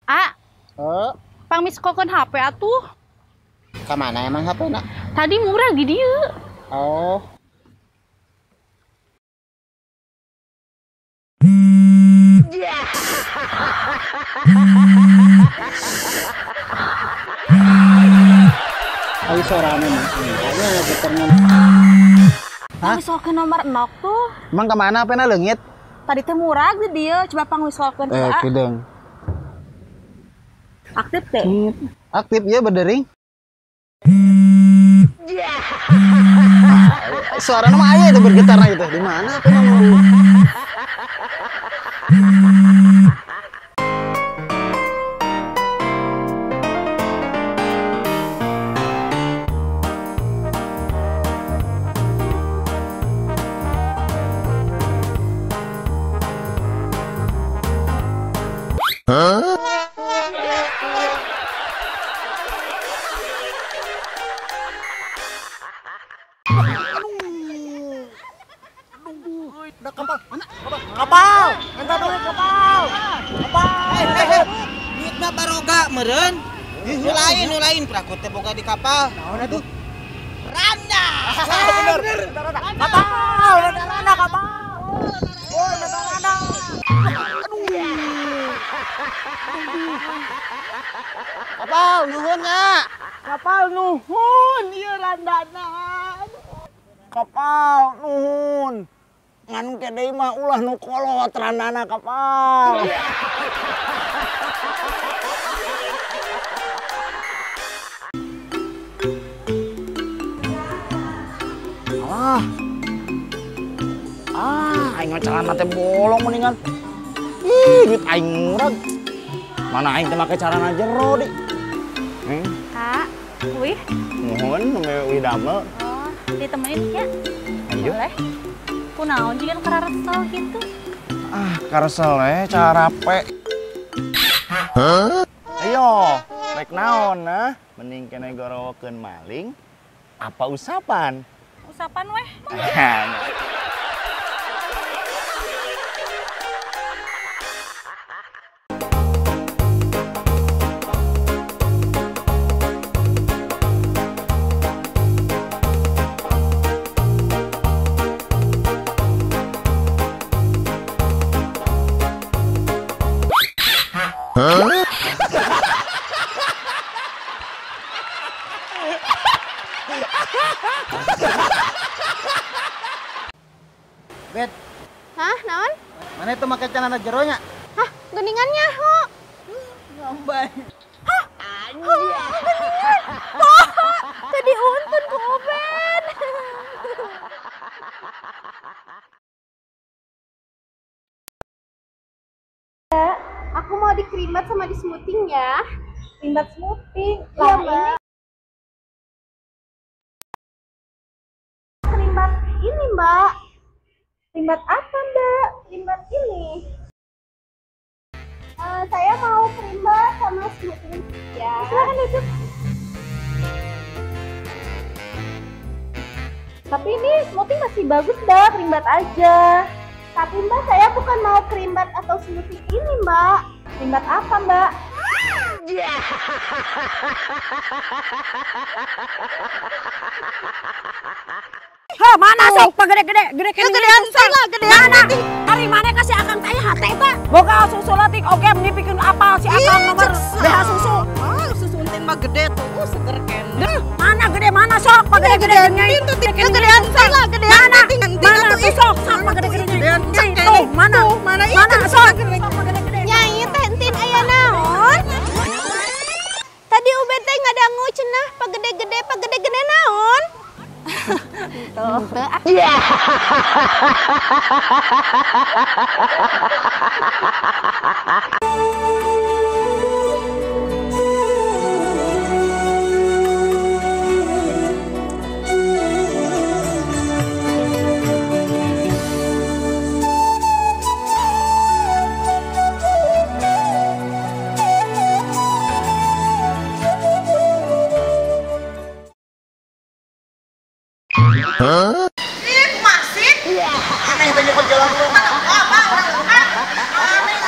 A. Pang miskokeun HP atuh. Ka mana emang HP nak? Tadi murah di dieu. Oh. Ayo suaranya mah. Kayaknya getarnya. Hah? Misalkan nomor 0 tuh. Emang kemana HP-na leungit? Tadi teh murah di dieu, coba pang misalkan kideng. Aktif teh. Aktif ya berdering. Suara nama ayah itu bergetar gitu. Di mana HP nomor? Huh? Aduh, udah kapal, mana? Kapal, minta duit kapal, kapal. Duitna baroga meureun. Nu lain, prakut teh boga di kapal. Naon atuh? Randa. Bener. Kapal, randa kapal. Oh, randa. Kapal nuhun nya. Kapal nuhun ieu randana. Kapal nuhun. Ngan ke deui mah ulah nu kolot randana kapal. Ah. Ah, aing mah celana teh bolong mendingan. Ih, duit aing murah. Mana aing teh make carana jero di. Kak, wih. Nuhun, wih damel. Oh, ditemenin ya? Ayo. Boleh. Kunaon jiga kararesel gitu? Ah, karesel we carape. Hah? Ayo, rek naon nah? Mending kene gorowokeun maling apa usapan? Usapan weh. Huh? Bet. Hah, naon? Mana itu make celana jeronya? Hah, geningannya, ho. Ngambay. Hah? Geningan. Wah, tadi untun ku Oben. Aku mau di creambath sama di smoothing ya. Creambath smoothing? Iya, Mbak. Creambath ini, Mbak. Creambath apa, Mbak? Creambath ini. Saya mau creambath sama smoothing ya. Silakan duduk. Tapi ini smoothing masih bagus, Mbak. Creambath aja. Tapi Mbak, saya bukan mau creambath atau smoothie ini, Mbak. Creambath apa, Mbak? Hah, mana sok pagede-gede, gede gedean lah, gedean. Mana? Ari mana kasih akang teh hate eta? Boga susu leutik oge meni pikeun apal si akang nomor BH susu. Oh, susu entin mah gede tuh, seger kene. Mana gede mana sok pagede-gede nya. Gedean lah, gedean. Mana? Mana tuh sok sok pagede-gede. Tuh, mana? Mana mana sok pagede-gede. Nyai teh entin aya naon? Tadi Ubed teh ngadangu cenah pagede-gede pagede-gede naon? Tuh. Huh? Ih, masih? Aneh tanya jalan lu. Apa? Aneh.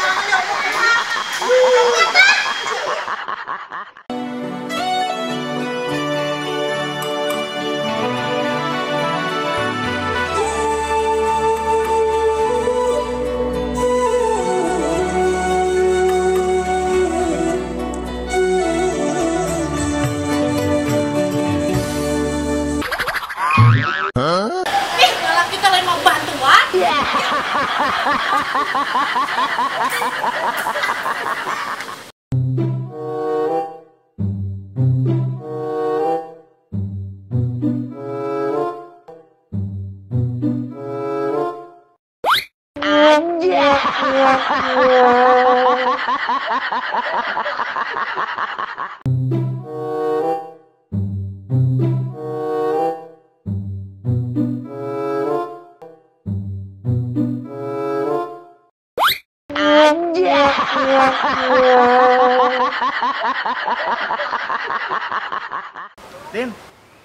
Tin,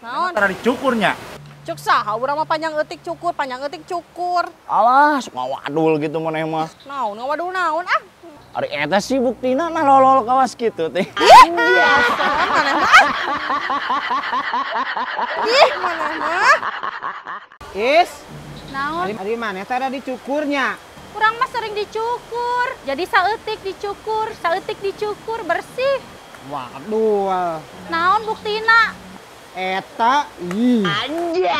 naon? Tara dicukurnya. Cuk saha urang mah panjang eutik cukur, panjang eutik cukur. Alah, sok ngawadul gitu maneh mah. Naon ngawadul naon ah? Ari eta sih buktina nah lolol kawas kitu teh. Ih, biasa maneh mah. Ih, maneh mah. Is. Naon? Ari maneh tara dicukurnya. Urang mah sering dicukur. Jadi saeutik dicukur, saeutik dicukur bersih. Waduh. Naon buktina? Eta ih. Anjay.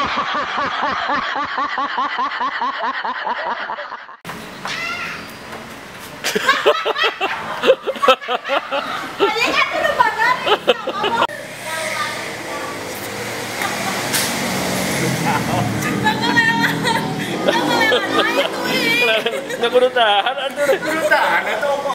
Kudu tahan atuh. Kudu tahan.